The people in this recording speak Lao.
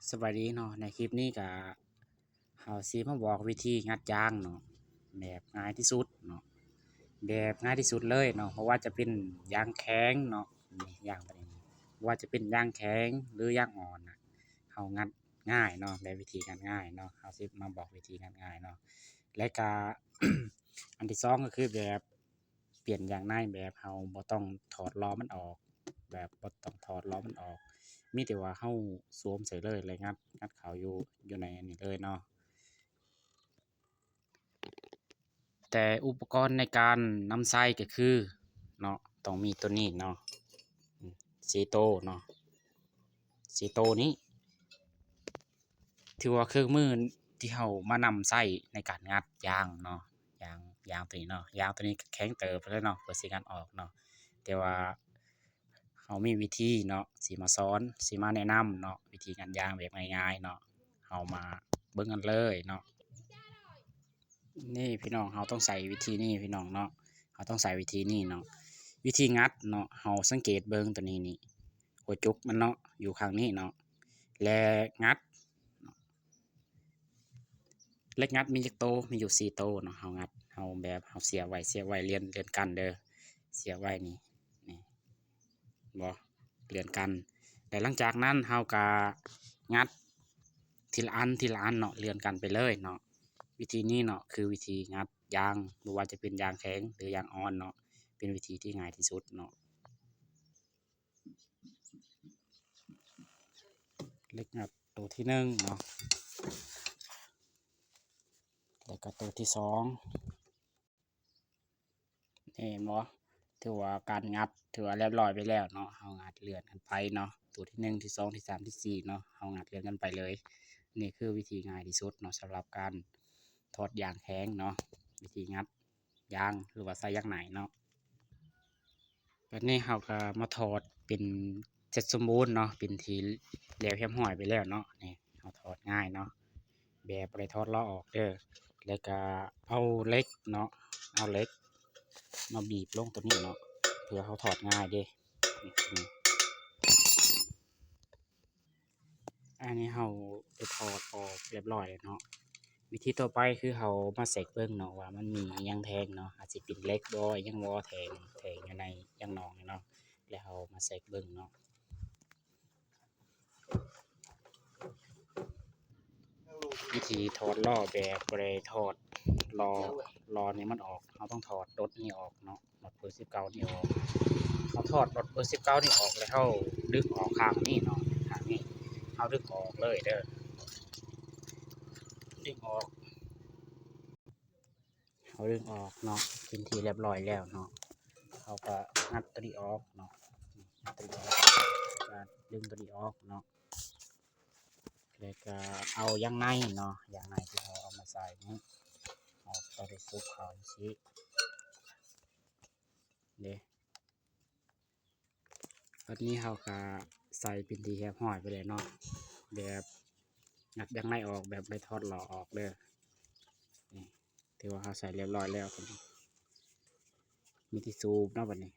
ສະບາຍດີເນາະ, ໃນຄລິບນີ້ກະເຮົາຊິມາບອກວິທີງັດຢາງເນາະ ແບບງ່າຍທີ່ສຸດເນາະ, ແບບງ່າຍທີ່ສຸດເລີຍເນາະ, ບໍ່ວ່າຈະເປັນຢາງແຂງເນາະ, ນີ້ຢາງໂຕນີ້ ບໍ່ວ່າຈະເປັນຢາງແຂງ ຫຼື ຢາງອ່ອນນະ ເຮົາງັດງ່າຍເນາະ, ແບບວິທີງັດງ່າຍເນາະ, ເຮົາຊິມາບອກວິທີງັດງ່າຍເນາະ. ແລະກະ ອັນທີສອງກໍຄືແບບ ປ່ຽນຢາງໃນແບບເຮົາບໍ່ຕ້ອງຖອດລໍ້ມັນອອກ, ແບບບໍ່ຕ້ອງຖອດລໍ້ມັນອອກ, ມີແຕ່ວ່າເຮົາສວມໃສ່ເລີຍ ແລະ ງັດ, ງັດເຂົ້າຢູ່, ຢູ່ໃນອັນນີ້ເລີຍເນາະ. ແຕ່ອຸປະກອນໃນການນຳໃຊ້ກໍຄືເນາະ, ຕ້ອງມີໂຕນີ້ເນາະ, ສີ່ໂຕເນາະ, ສີ່ໂຕນີ້ ຖືວ່າເຄື່ອງມືທີ່ເຮົາມານຳໃຊ້ໃນການງັດຢາງເນາະ, ຢາງ, ຢາງໂຕນີ້ເນາະ, ຢາງໂຕນີ້ກໍແຂງເຕີບເລີຍເນາະ ເພື່ອຊິງັດອອກເນາະ, ແຕ່ວ່າເຮົາມີວິທີເນາະ ຊິມາສອນ, ຊິມາແນະນຳເນາະ ວິທີງັດຢາງແບບງ່າຍໆເນາະ, ເຮົາມາເບິ່ງກັນເລີຍເນາະ. ນີ້ພີ່ນ້ອງ, ເຮົາຕ້ອງໃຊ້ວິທີນີ້ພີ່ນ້ອງເນາະ, ເຮົາຕ້ອງໃຊ້ວິທີນີ້ເນາະ. ວິທີງັດເນາະ, ເຮົາສັງເກດເບິ່ງໂຕນີ້ນີ້ ຫົວຈຸກມັນເນາະ ຢູ່ຂ້າງນີ້ເນາະ, ແລະ ງັດ ເຫຼັກງັດມີຈັກໂຕ? ມີຢູ່ສີ່ໂຕເນາະ. ເຮົາງັດ, ເຮົາແບບ ເຮົາສຽບໄວ້, ສຽບໄວ້ ລຽນ, ລຽນກັນເດີ, ສຽບໄວ້ນີ້, ນີ້ ເຫັນບໍ່? ລຽນກັນ. ແລະ ຫຼັງຈາກນັ້ນເຮົາກະງັດທີລະອັນ, ທີລະອັນເນາະ, ລຽນກັນໄປເລີຍເນາະ. ວິທີນີ້ເນາະ ຄືວິທີງັດຢາງ, ບໍ່ວ່າຈະເປັນຢາງແຂງ ຫຼື ຢາງອ່ອນເນາະ, ເປັນວິທີທີ່ງ່າຍທີ່ສຸດເນາະ. ເຫຼັກງັດໂຕທີໜຶ່ງເນາະ, ແລ້ວກໍໂຕທີສອງ. ເຫັນບໍ່? ຖືວ່າການງັດຖືວ່າລຽບຮ້ອຍໄປແລ້ວເນາະ, ເຮົາງັດເລື່ອນກັນໄປເນາະ, ໂຕທີໜຶ່ງ, ທີສອງ, ທີສາມ, ທີສີ່ເນາະ, ເຮົາງັດເລື່ອນກັນໄປເລີຍ. ນີ້ຄືວິທີງ່າຍທີ່ສຸດເນາະ ສຳລັບການຖອດຢາງແຂງເນາະ, ວິທີງັດຢາງ ຫຼືວ່າໃສ່ຢາງໃນເນາະ. ບາດນີ້ເຮົາກໍມາຖອດເປັນເສັດສົມບູນເນາະ, ເປັນທີ່ແລ້ວຮຽບຮ້ອຍໄປແລ້ວເນາະ. ນີ້ເຮົາຖອດງ່າຍເນາະ ແບບບໍ່ໄດ້ຖອດລໍ້ອອກເດີ. ແລ້ວກະເອົາເຫຼັກເນາະ, ເອົາເຫຼັກມາບີບລົງໂຕນີ້ເນາະ ເພື່ອເຮົາຖອດງ່າຍເດ້. ອັນນີ້ເຮົາໄດ້ຖອດອອກລຽບຮ້ອຍແລ້ວເນາະ. ວິທີຕໍ່ໄປຄືເຮົາມາເຊັກເບິ່ງເນາະ ວ່າມັນມີອີ່ຫຍັງແທງເນາະ, ອາດຊິເປັນເຫຼັກບໍ ອີ່ຫຍັງບໍ ແທງ, ແທງຢູ່ໃນຢາງນອກນີ້ເນາະ, ແລ້ວເຮົາມາເຊັກເບິ່ງເນາະ. ວິທີຖອດລໍ້ແບບບໍ່ໄດ້ຖອດລໍ້, ລໍ້ນີ້ມັນອອກ, ເຮົາຕ້ອງຖອດໂດດນີ້ອອກເນາະ, ໂດດເບີສິບເກົ້ານີ້ອອກ. ເຮົາຖອດໂດດເບີສິບເກົ້ານີ້ອອກ ແລ້ວເຮົາດຶງອອກຂ້າງນີ້ເນາະ, ຂ້າງນີ້ເຮົາດຶງອອກເລີຍເດີ, ດຶງອອກ. ເຮົາດຶງອອກເນາະ ເປັນທີ່ລຽບຮ້ອຍແລ້ວເນາະ. ເຮົາກໍງັດໂຕນີ້ອອກເນາະ, ງັດໂຕນີ້ອອກ ແລ້ວກໍດຶງໂຕນີ້ອອກເນາະ. ແລ້ວກໍເອົາຢາງໃນເນາະ, ຢາງໃນທີ່ເຮົາເອົາມາໃສ່ນີ້ ເຮົາຕ້ອງໄດ້ຊຸກເຂົ້າຈັ່ງຊີ້ເດ້. ບັດນີ້ເຮົາກະໃສ່ເປັນທີ່ຮຽບຮ້ອຍໄປແລ້ວເນາະ, ແບບງັດຢາງໃນອອກ ແບບໄດ້ຖອດລໍ້ອອກເດີ. ນີ້ ຖືວ່າເຮົາໃສ່ຮຽບຮ້ອຍແລ້ວ, ມີທີ່ສູບເນາະບັດນີ້.